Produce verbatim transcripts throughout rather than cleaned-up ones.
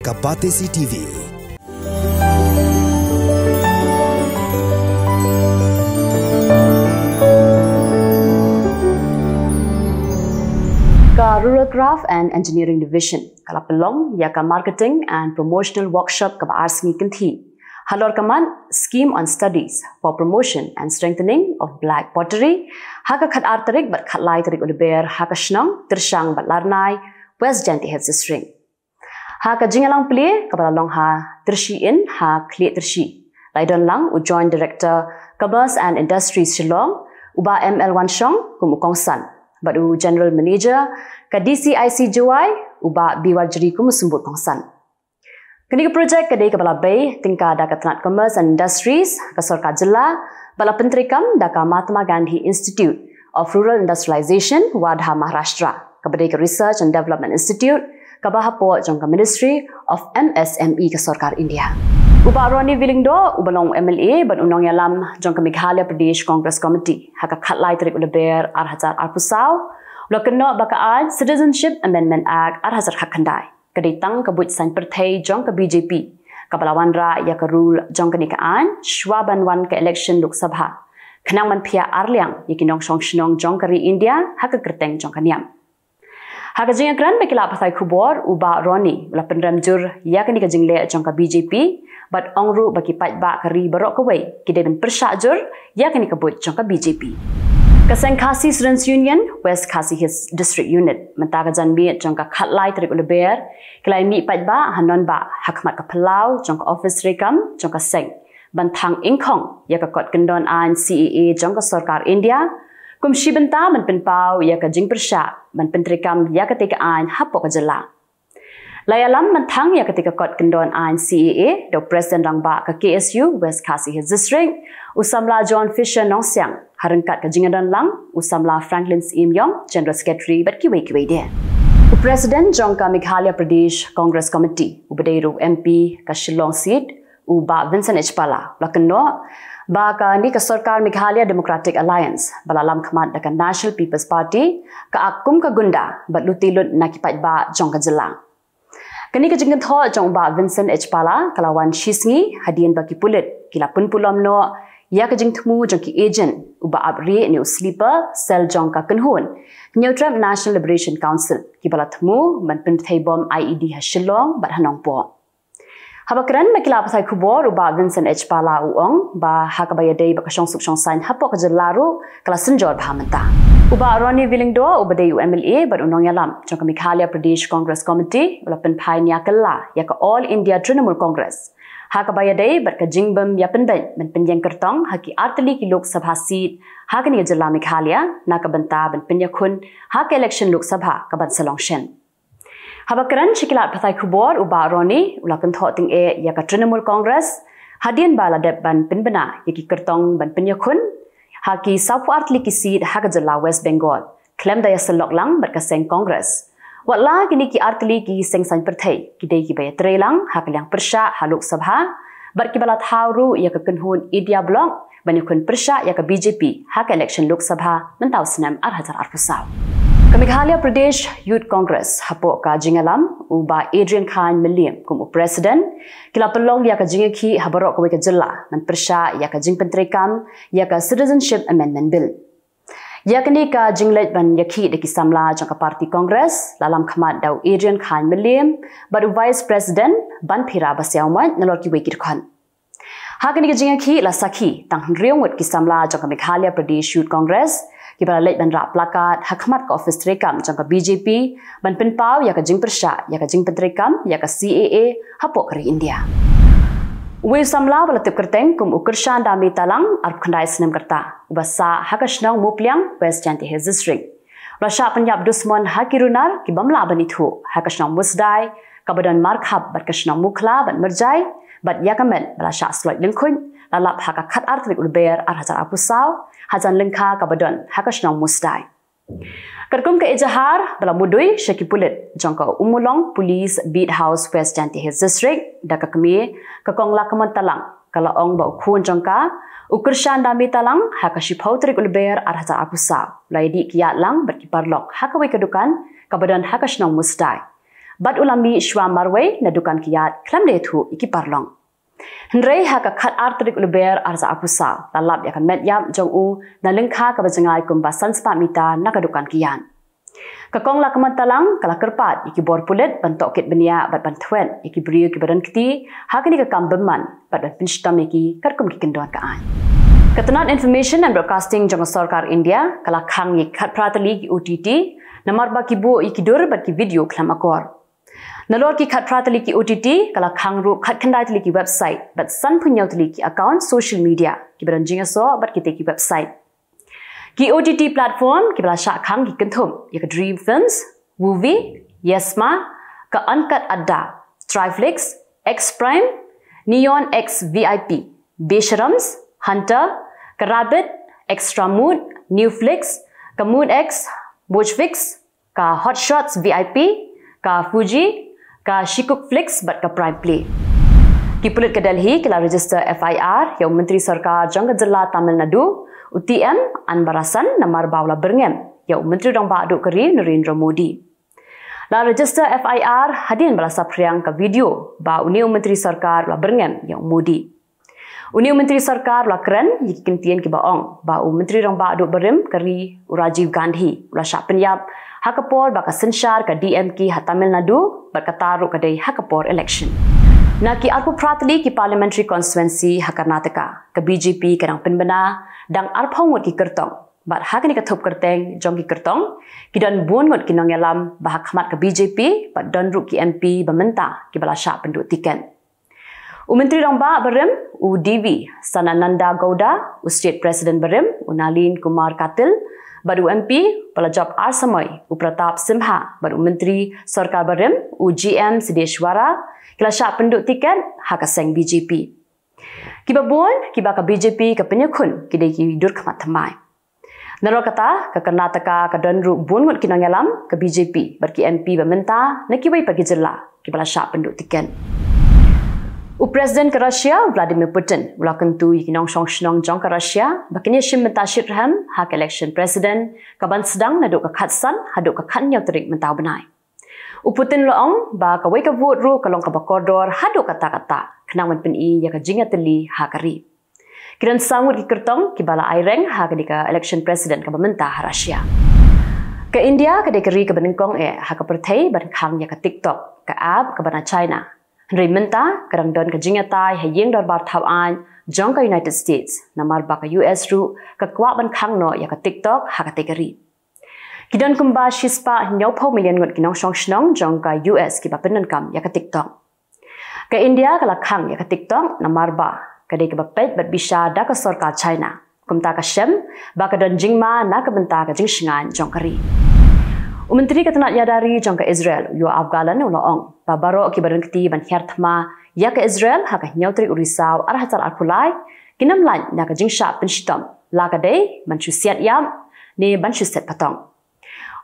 Ka Batesi T V. Ka Rural Craft and Engineering Division ka la pynlong ïa ka Marketing and Promotional Workshop kaba ar sngi kynthih halor ka mat Scheme on Studies for Promotion and Strengthening of Black Pottery ha ka khatar tarik bad khatlai tarik u Lber ha ka shnong Tyrshang bad Larnai, West Jaintia Hills District. Ha ka jingïalang plie kaba la long ha Tyrshi Inn ha Khlieh Tyrshi, la ïadon lang u Joint Director Commerce and Industries Shillong, u Bah M L Wanshong, kum u kongsan, bad u General Manager ka D C I C Jowai, u Bah B Warjri, kum u symbud kongsan. Kane ka projek ka dei kaba la bei tyngka da ka tnat Commerce and Industries ka sorkar jylla, bad la pyntreikam da ka Mahatma Gandhi Institute of Rural Industrialization, Wardha, Maharashtra, kaba dei ka Research and Development Institute kaba hapoh jong ka Ministry of M S M E ka sorkar India. U Bah Ronnie V Lyngdoh, uba long M L A bad u nongïalam jong ka Meghalaya Pradesh Congress Committee, ha ka khatlai tarik u Lber ar hajar arphew saw, u la kynnoh ba ka aiñ Citizenship Amendment Act ar hajar khatkhyndai ka dei tang ka buit saiñ pyrthei jong ka B J P kaba la wanrah ïa ka rule jong kane ka aiñ shwa ban wan ka election Lok Sabha, khnang ban phiah arliang ïa ki nongshong shnong jong ka ri India ha ka kyrteng jong ka niam. Ha ka jingïakren bad ki lad pathai khubor, u Bah Ronnie u la pynrem jur ïa kane ka jingleh jong ka B J P, bad ong ruh ba ki paidbah ka ri baroh kawei ki dei ban pyrshah jur ïa kane ka buit jong ka B J P. Ka seng Khasi Students Union West Khasi Hills District Unit mynta ka janmiet jong ka khatlai tarik u Lber ki la ïa mih paidbah ha Nonbah ha khmat ka phyllaw jong ka office treikam jong ka seng ban thang ingkhong ïa ka kot kyndon aiñ C A A jong ka sorkar India, kum shi bynta ban pynpaw ïa ka jingpyrshah ban pyntreikam ïa katei ka aiñ hapoh ka jylla. La ïalam ban thang ïa katei ka kot kyndon aiñ C A A da u President Rangbah ka K S U West Khasi Hills District, u samla John Fisher Nongsiang, ha ryngkat ka jingïadon lang u samla Franklin Syiem Ïong, General Secretary, bad kiwei kiwei de. U President jong ka Meghalaya Pradesh Congress Committee, uba dei ruh u M P ka Shillong Seat, u Bah Vincent H Pala, u la kynnoh ba kane ka sorkar Meghalaya Democratic Alliance ba la lam khmat da ka National People's Party ka act kum ka gunda bad luti lut na ki paidbah jong ka jylla. Kane ka jingkynthoh jong u Bah Vincent H Pala ka la wan shi sngi hadien ba ki pulit ki la pynpulom noh ïa ka jingthmu jong ki agent uba ap rieh ne u sleeper cell jong ka kynhun Hynñiewtrep National Liberation Council kiba la thmu ban pynbthei bom I E D ha Shillong bad ha Nongpoh. Haba kren bad ki lad pathai khubor, u Bah Vincent H Pala u ong ba ha kaba ïadei bad ka shongsuk shongsaiñ hapoh ka jylla ruh ka la synjor bha mynta. U Bah Ronnie V Lyngdoh, uba dei u M L A bad u nongïalam jong ka Meghalaya Pradesh Congress Committee, u la pynphai nia kylla ïa ka All India Trinamool Congress ha kaba ïadei bad ka jingbym ïa pynbeit ban pynïeng kyrtong ha ki artylli ki Lok Sabha seat ha kane ka jylla Meghalaya na ka bynta ban pynïakhun ha ka election Lok Sabha kaban sa long shen. Haba kren sha ki lad pathai khubor, u Bah Ronnie u la kynthoh tyngeh ïa ka Trinamool Congress hadien ba la dep ban pynbna ïa ki kyrtong ban pynïakhun ha ki sawphew ar tylli ki seat ha ka jylla West Bengal khlem da ïasyllok lang bad ka seng Congress. Wat la kine ki ar tylli ki seng saiñ pyrthei ki dei kiba ïatreilang ha ka liang pyrshah ha Lok Sabha bad kiba la thaw ruh ïa ka kynhun India Bloc ban ïakhun pyrshah ïa ka B J P ha ka election Lok Sabha mynta u snem ar hajar arphew saw. Ka Meghalaya Pradesh Youth Congress hapoh ka jingïalam u Bah Adrian Chyne Mylliem kum u President ki la pynlong ïa ka jingïakhih ha baroh kawei ka jylla ban pyrshah ïa ka jingpyntreikam ïa ka Citizenship Amendment Bill. Ïa kane ka jingleit ban ïakhih da ki samla jong ka party Congress la lam khmat da u Adrian Chyne Mylliem bad u Vice President Banphira Basiawmoit nalor kiwei ki dkhot. Ha kane ka jingïakhih la sakhi tang hynriew ngut ki samla jong ka Meghalaya Pradesh Youth Congress kiba la leit ban rah placard ha khmat ka office treikam jong ka B J P ban pynpaw ïa ka jingpyrshah ïa ka jingpyntreikam ïa ka C A A hapoh ka ri India. Uwei u samla ba la tip kyrteng kum u Kyrshan Dame Talang, arphew khyndai snem ka rta, uba sah ha ka shnong Mupliang, West Jaintia Hills District, u la shah pynïap dusmon ha ki runar ki bym lah ban ithuh ha ka shnong Musdai kaba don markhap bad ka shnong Mukhla bad Myrjai, bad ïa ka met ba la shah sloit lyngkhuit la lap ha ka khatar tarik u Lber ar hajar arphew saw hajan lyngkha kaba don ha ka shnong Musdai. Katkum ka ejahar ba la mudui sha ki pulit jong ka Ummulong Police Beat House, West Jaintia Hills District, da ka kmie ka Kong Lakmon Talang, ka la ong ba u khun jong ka, u Kyrshan Dame Talang, ha ka shiphew tarik u Lber ar hajar arphew saw u la ïadih kyiad lang bad ki paralok ha kawei ka dukan kaba don ha ka shnong Musdai. Bad u la mih shuwa marwei na dukan ki ïaid khlem da ïathuh ïa ki paralok. Hynrei ha ka khatar tarik u Lber arhajar arphew saw la lap ïa ka met ïap jong u na lyngkha kaba jngai kumba san spah mitar na ka dukan ki ïaid. Ka kong la ka mynta lang ka la kyrpad ïa ki bor pulit ban tohkit bniah bad ban thwet ïa ki briew kiba don kti ha kane ka kam bymman bad ban pynshitom ïa ki katkum ki kyndon ka aiñ. Ka tnat Information and Broadcasting jong ka sorkar India ka la khang ïa ki khatphra tylli ki O T T namar ba ki buh ïa ki dur bad ki video khlem akor. Nalor ki khatphra tylli ki O T T ka la khang ruh khatkhyndai tylli ki website bad sanphew hynñiew tylli ki account social media kiba don jingïasoh bad kitei ki website. Ki O T T platform kiba la shah khang ki kynthup ïa ka Dream Films, Woovie, Yesma, ka Uncut Adda, Tryflix, X Prime, Neon X V I P, Besharams, Hunter, ka Rabbit, Extra Mood, Newflix, ka Mood X, Mojfix, ka Hotshots V I P, ka Fuji, ka Shikukflix bad ka Prime Play. Ki pulit ka Delhi ki la register F I R ïa u Myntri Sorkar jong ka jylla Tamil Nadu, u T M Anbarasan namar ba u la byrngem ïa u Myntri Rangbah Duh ka ri Narendra Modi. La register F I R hadien ba la saphriang ka video ba une u Myntri Sorkar u la byrngem ïa u Modi. Une u Myntri Sorkar u la kren ïa ki kyntien kiba ong ba u Myntri Rangbah Duh barim ka ri u Rajiv Gandhi u la shah pynïap ha ka por ba ka synshar ka D M K ha Tamil Nadu bad kata ruh ka dei ha ka por election. Na ki arphew phra tylli ki parliamentary constituency ha Karnataka ka B J P ka dang pynbna dang arphew ngut ki kyrtong bad ha kane ka thup kyrteng jong ki kyrtong ki don bun ngut ki nongïalam ba ha khmat ka B J P bad don ruh ki M P ba mynta kiba la shah pynduh tiket. U Myntri Rangbah barim u D V Sadananda Gowda, u State President barim u Nalin Kumar Katil bad u M P ba la jop ar samoi u Pratap Simha bad u Myntri Sorkar barim u G M Siddeshwara ki la shah pynduh tiket ha ka seng B J P. Kiba bun kiba ka B J P ka pynïakhun ki dei ki dur khmat thymmai. Nalor kata ka Karnataka ka don ruh bun ngut ki nongïalam ka B J P bad ki M P ba mynta na kiwei pat ki jylla kiba la shah pynduh tiket. U President ka Russia u Vladimir Putin u la kyntu ïa ki nongshong shnong jong ka Russia ba kin ïashim bynta shitrhem ha ka election president kaban sdang naduh ka khatsan haduh ka khathynñiew tarik mynta u bnai. U Putin u la ong ba kawei ka vote ruh ka long kaba kordor haduh katta katta khnang ban pyni ïa ka jingïatylli ha ka ri. Ki don saw ngut ki kyrtong kiba la aireng ha kane ka election president kaba mynta ha Russia. Ka India ka dei ka ri kaba nyngkong eh ha ka pyrthei ban khang ïa ka TikTok, ka app kaba na China. Hynrei mynta ka dang don ka jingïatai ha ïing dorbar thaw aiñ jong ka United States namar ba ka U S ruh ka kwah ban khang noh ïa ka TikTok ha katei ka ri. Ki don kumba shispah hynñiewphew million ngut ki nongshong shnong jong ka U S kiba pyndonkam ïa ka TikTok. Ka India ka la khang ïa ka TikTok namar ba ka dei kaba peit bad bishar da ka sorkar China. Kumta ka shem ba ka don jingma na ka bynta ka jingshngaiñ jong ka ri. U Myntri ka tnat ïada ri jong ka Israel u Yoav Gallant u la ong ba baroh kiba don kti ban hiar thma ïa ka Israel ha ka hynñiew tarik u Risaw arhajar arphew lai kin ym lait na ka jingshah pynshitom la ka dei ban shu siat ïap ne ban shu set patong.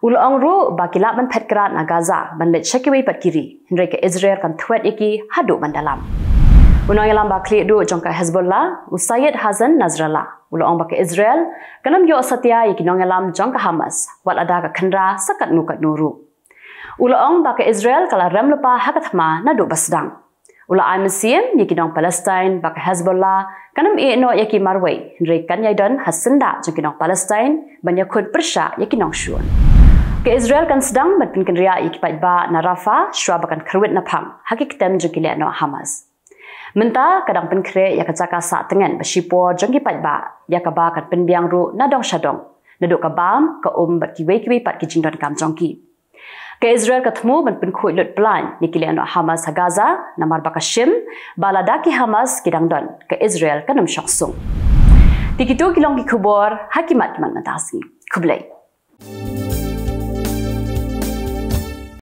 U la ong ruh ba ki lah ban phet krad na Gaza ban leit sha kiwei pat ki ri hynrei ka Israel kan thwet ïa ki haduh ban da lam. U nongïalam ba khlieh duh jong ka Hezbollah u Syed Hassan Nasrallah u la ong ba ka Israel kan ym ïoh satia ïa ki nongïalam jong ka Hamas wat lada ka khynra sa katno katno ruh. U la ong ba ka Israel ka la rem lypa ha ka thma naduh ba sdang. U la ai mynsiem ïa ki nong Palestine ba ka Hezbollah kan ym ïeh noh ïa ki marwei hynrei kan ïai don ha syndah jong ki nong Palestine ban ïakhun pyrshah ïa ki nongshun. Ka Israel kan sdang ban pynkynriah ïa ki paidbah na Rafah shuwa ba kan kyrwit naphang ha ki ktem jong ki lehnoh Hamas. Mynta ka dang pynkhreh ïa ka jaka sah tngen ba shipor jong ki paidbah ïa kaba kan pynbiang ruh na dong sha dong naduh ka bam, ka um bad kiwei kiwei pat ki jingdonkam jong ki. Ka Israel ka thmu ban pynkhuid lut plan ïa ki lehnoh Hamas ha Gaza namar ba ka shim ba lada ki Hamas ki dang don ka Israel kan ym shong sung. Te kito ki long ki khubor ha ki mat ki mat mynta ka sngi. Khublei.